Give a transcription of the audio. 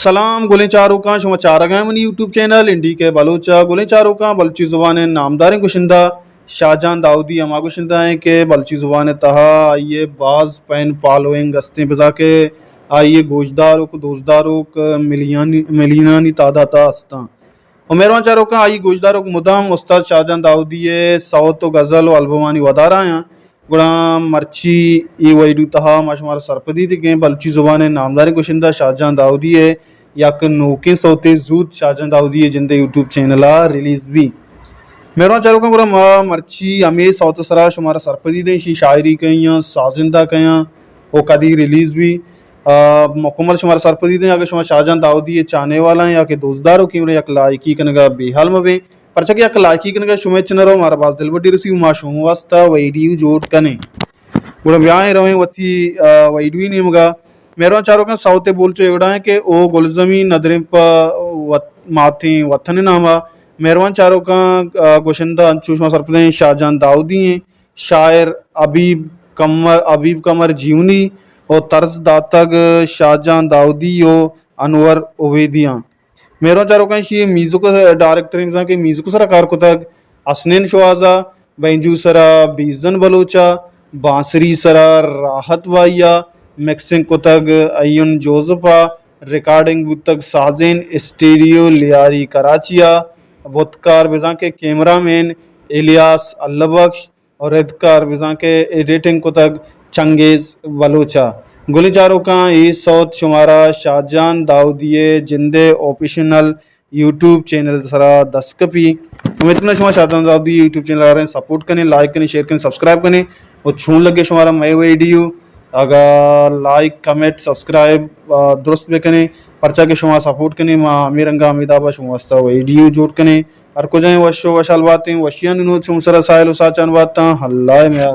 سلام گلیں چاروکاں، شما چارگ ءَ منی یوٹیوب چینل این ڈی کے بلوچ ءَ۔ گلیں چاروکاں، بلوچی زبان ءِ نامداریں گشندہ شاہجان داؤدی ہما گشندہ ایں کہ بلوچی زبان ءِ تہا آئی ءِ باز فین فالوئنگ استیں، بزاں کہ آئی ءِ گوشداروک، دوستداروک ملینانی، ملینانی تعداد ءَ استاں۔ و مہروان چاروکاں، آئی گوشداروک مدام استاد شاہجان داؤدی ءِ سوت و غزل و البمانی ودار ءَ آیاں۔ گڑا مرچی اے ویڈیو تہا ما شمارا سرپدی دگیں بلوچی زبان ءِ نامداریں گشندہ شاہجان داؤدی ءِ یک نوکیں سوتے زوت شاہجان داؤدی ءِ جند ءِ یوٹیوب چینل ءَ ریلیز بی۔ مہروان چاروکاں، گڑا ما مرچی ہمے سوت ءِ سرا شمارا سرپدی دیں، شی شاعری کئیاں، سازندہ کئیاں و کدی ریلیز بی۔ آ، مکمل شمارا سرپدی دیں۔ اگر شما شاہجان داؤدی ءِ چاہنے والا ہیں یا کہ دوستدار ہو کہ یک لائکی کنگا بے حال مبیں، پرچا کہ یک لائکی کنگا شمئے چنرو مارا باز دلبڈی رسی و ما شما واسطہ ویڈیو جوڑ کنیں۔ گڑا بیائیں رویں وتی، آ، ویڈیو نیمگا۔ مہروان چاروکاں، سوتے بول چو ایوڑا ہیں کہ او گلزمین ندریں پہ وت-، ماتیں وطن ناما۔ مہروان چاروکاں، آ، گشندہ انچو شما سرپدیں شاہجان داؤدی ہیں۔ شاعر حبیب قمر، حبیب قمر جیونی و طرز داتگ شاہجان داؤدی و انور عبیدیاں۔ مہروان چاروکاں، ایشی میوزک ڈائریکٹر، بزاں کہ میوزک سرا کار کتگ حسنین شوہازا، بینجو سرا بیزن بلوچا، بانسری سرا راحت بھائیا، مکسنگ کتگ ایون جوزفا، ریکارڈنگ بوتگ سازین اسٹیڈیو لیاری کراچیا، بتکار بزاں کہ کیمرہ مین الیاس اللہ بخش، اور ردکار بزاں کہ ایڈیٹنگ کتگ چنگیز بلوچا۔ گلیں چاروکاں، اے سوت شمارا شاہجان داؤدی ءِ جند ءِ آفیشنل یوٹیوب چینل سرا دست کپی۔ امید کناں شما شاہجان داؤدی یوٹیوب چینل ءَ سپورٹ کنیں، لائک کنیں، شیئر کنیں، سبسکرائب کنیں۔ اور چون لگے شمارا مئے ویڈیو، اگا لائک، کمنٹ، سبسکرائب، آ، درست بکنیں، پرچا کہ شما سپورٹ کنیں، ما ہمے رنگا ہمے دابا شما واسطہ ویڈیو جوڑ کنیں۔ ہر کجائیں وش و وشحال باتیں، وشیانی نود شما سرا ساحل و ساچان باتاں۔ اللہ ءِ میار۔